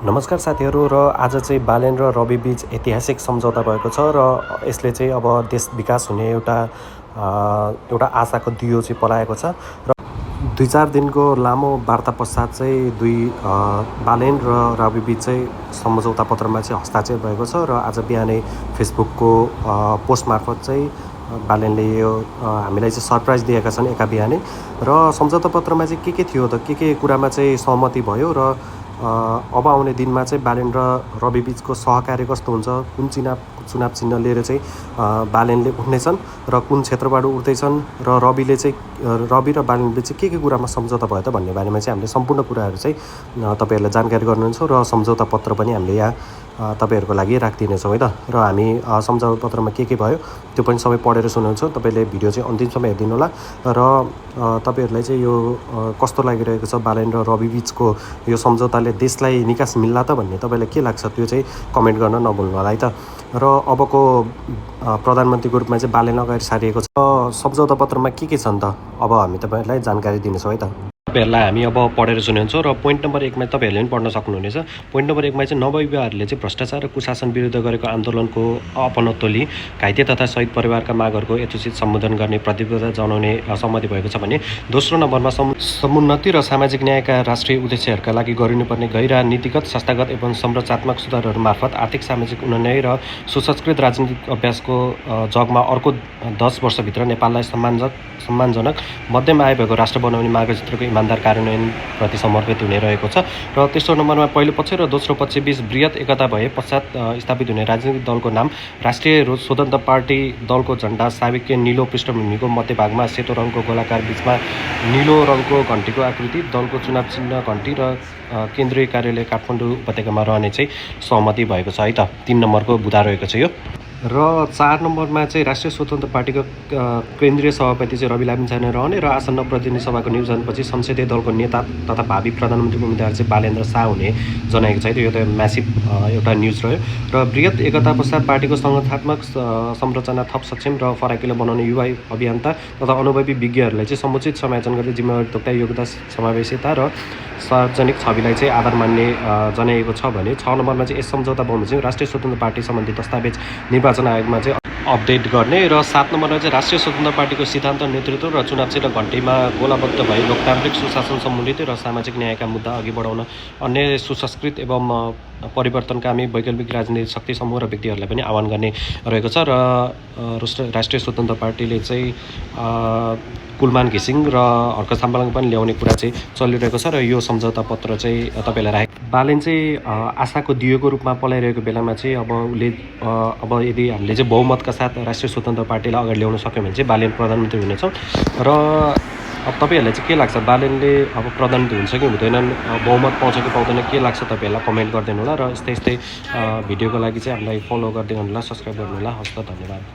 नमस्कार साथीहरू र आज चाहिँ बालेन र रवि बीच ऐतिहासिक सम्झौता भएको छ र यसले चाहिँ अब देश विकास हुने एउटा आशाको दियो चाहिँ पलाएको छ र 2-4 दिनको लामो वार्ता पश्चात चाहिँ बालेन र रवि बीच चाहिँ सम्झौता पत्रमा चाहिँ हस्ताक्षर भएको छ र आज बिहानै फेसबुकको पोस्ट मार्फत चाहिँ बालेनले यो हामीलाई चाहिँ सरप्राइज दिएका छन् एका बिहानै र सम्झौता पत्रमा चाहिँ के थियो त के कुरामा चाहिँ सहमति भयो र अब आउने दिनमा चाहिँ बालेन र रवि बीचको सहकार्य कस्तो हुन्छ, कुन चुनाव चिन्ह लिएर चाहिँ बालेनले उठ्नेछन् र कुन क्षेत्रबाट उठ्दैछन् र रवि र बालेनले चाहिँ के कुरामा सम्झौता भयो त भन्ने बारेमा चाहिँ हामीले सम्पूर्ण कुराहरू चाहिँ तपाईँहरूलाई जानकारी गर्नुहुन्छ र सम्झौता पत्र पनि हामीले यहाँ तपाईँहरूको लागि राखिदिनेछौँ है त। र हामी सम्झौता पत्रमा के भयो त्यो पनि सबै पढेर सुन्नुहुन्छ। तपाईँले भिडियो चाहिँ अन्तिमसम्म हेरिदिनु होला र तपाईँहरूलाई चाहिँ यो कस्तो लागिरहेको छ बालेन र रवि बीचको यो सम्झौताले देशलाई निकास मिल्ला त भन्ने तपाईँलाई के लाग्छ त्यो चाहिँ कमेन्ट गर्न नभुल्नु होला है त। र अबको प्रधानमन्त्रीको रूपमा चाहिँ बालेन अगाडि सारिएको छ। सम्झौता पत्रमा के छन् त अब हामी तपाईँहरूलाई जानकारी दिनेछौँ है त। तपाईँहरूलाई हामी अब पढेर सुनाउँछौँ र पोइन्ट नम्बर 1मा तपाईँहरूले पनि पढ्न सक्नुहुनेछ। पोइन्ट नम्बर 1मा चाहिँ नवयुवाहरूले चाहिँ भ्रष्टाचार र कुशासन विरुद्ध गरेको आन्दोलनको अपनत्व लिई घाइते तथा शहीद परिवारका मागहरूको यथोचित सम्बोधन गर्ने प्रतिबद्धता जनाउने सहमति भएको छ भने दोस्रो नम्बरमा समुन्नति र सामाजिक न्यायका राष्ट्रिय उद्देश्यहरूका लागि गरिनुपर्ने गैर नीतिगत संस्थागत एवं संरचनात्मक सुधारहरू मार्फत आर्थिक सामाजिक उन्नयन र सुसंस्कृत राजनीतिक अभ्यासको जगमा अर्को 10 वर्षभित्र नेपाललाई सम्मानजनक मध्यम आय भएको राष्ट्र बनाउने मार्गचित्रको इमान्दार कार्यान्वयनप्रति समर्पित हुने रहेको छ। र तेस्रो नम्बरमा पहिलो पक्ष र दोस्रो पक्ष बीच बृहत एकता भए पश्चात स्थापित हुने राजनीतिक दलको नाम राष्ट्रिय स्वतन्त्र पार्टी दलको झण्डा साविक नीलो पृष्ठभूमिको मध्यभागमा सेतो रङको गोलाकार बीचमा नीलो रङको घन्टीको आकृति दलको चुनाव चिन्ह घन्टी र केन्द्रीय कार्यालय काठमाडौँ उपत्यकामा रहने चाहिँ सहमति भएको छ है त। 3 नम्बरको बुँदा रहेको छ यो। र 4 नम्बरमा चाहिँ राष्ट्रिय स्वतन्त्र पार्टीको केन्द्रीय सभापति चाहिँ रवि लामिछाने रहने र आसन्न प्रतिनिधि सभाको निर्वाचनपछि संसदीय दलको नेता तथा भावी प्रधानमन्त्रीको उम्मेदवार चाहिँ बालेन्द्र शाह हुने जनाएको छ। यो त म्यासिभ एउटा न्युज रह्यो। र बृहत एकता पश्चात पार्टीको सङ्गठनात्मक संरचना थप सक्षम र फराकिलो बनाउने युवा अभियन्ता तथा अनुभवी विज्ञहरूलाई चाहिँ समुचित समायोजन गर्दै जिम्मेवारी तोक्दा योग्यता समावेशिता र सार्वजनिक छविलाई चाहिँ आधार मान्ने जनाएको छ भने 6 नम्बरमा चाहिँ यस सम्झौता बमोजिम राष्ट्रिय स्वतन्त्र पार्टी सम्बन्धी दस्तावेज निर्वाचन आयोगमा चाहिँ अपडेट गर्ने र 7 नम्बरमा चाहिँ राष्ट्रिय स्वतन्त्र पार्टीको सिद्धान्त नेतृत्व र चुनाव चिन्ह घन्टीमा गोलाबद्ध भई लोकतान्त्रिक सुशासन सम्बन्धित र सामाजिक न्यायका मुद्दा अघि बढाउन अन्य सुसंस्कृत एवं परिवर्तनकामी वैकल्पिक राजनीतिक शक्ति समूह र व्यक्तिहरूलाई पनि आह्वान गर्ने रहेको छ। र राष्ट्रिय स्वतन्त्र पार्टीले चाहिँ कुलमान घिसिङ र हर्क साम्बालाङ पनि ल्याउने कुरा चाहिँ चलिरहेको छ र यो सम्झौता पत्र चाहिँ तपाईँलाई राखेको। बालेन चाहिँ आशाको दियोको रूपमा पलाइरहेको बेलामा चाहिँ अब यदि हामीले चाहिँ बहुमतका साथ राष्ट्रिय स्वतन्त्र पार्टीलाई अगाडि ल्याउन सक्यौँ भने चाहिँ बालेन प्रधानमन्त्री हुनेछौँ। र अब तपाईँहरूलाई चाहिँ के लाग्छ बालेनले अब प्रधानमन्त्री हुन्छ कि हुँदैनन्, बहुमत पाउँछ कि पाउँदैन, के लाग्छ तपाईँहरूलाई कमेन्ट गरिदिनु होला। र यस्तै भिडियोको लागि चाहिँ हामीलाई फलो गरिदिनु होला, सब्सक्राइब गर्नु होला। हस् त, धन्यवाद।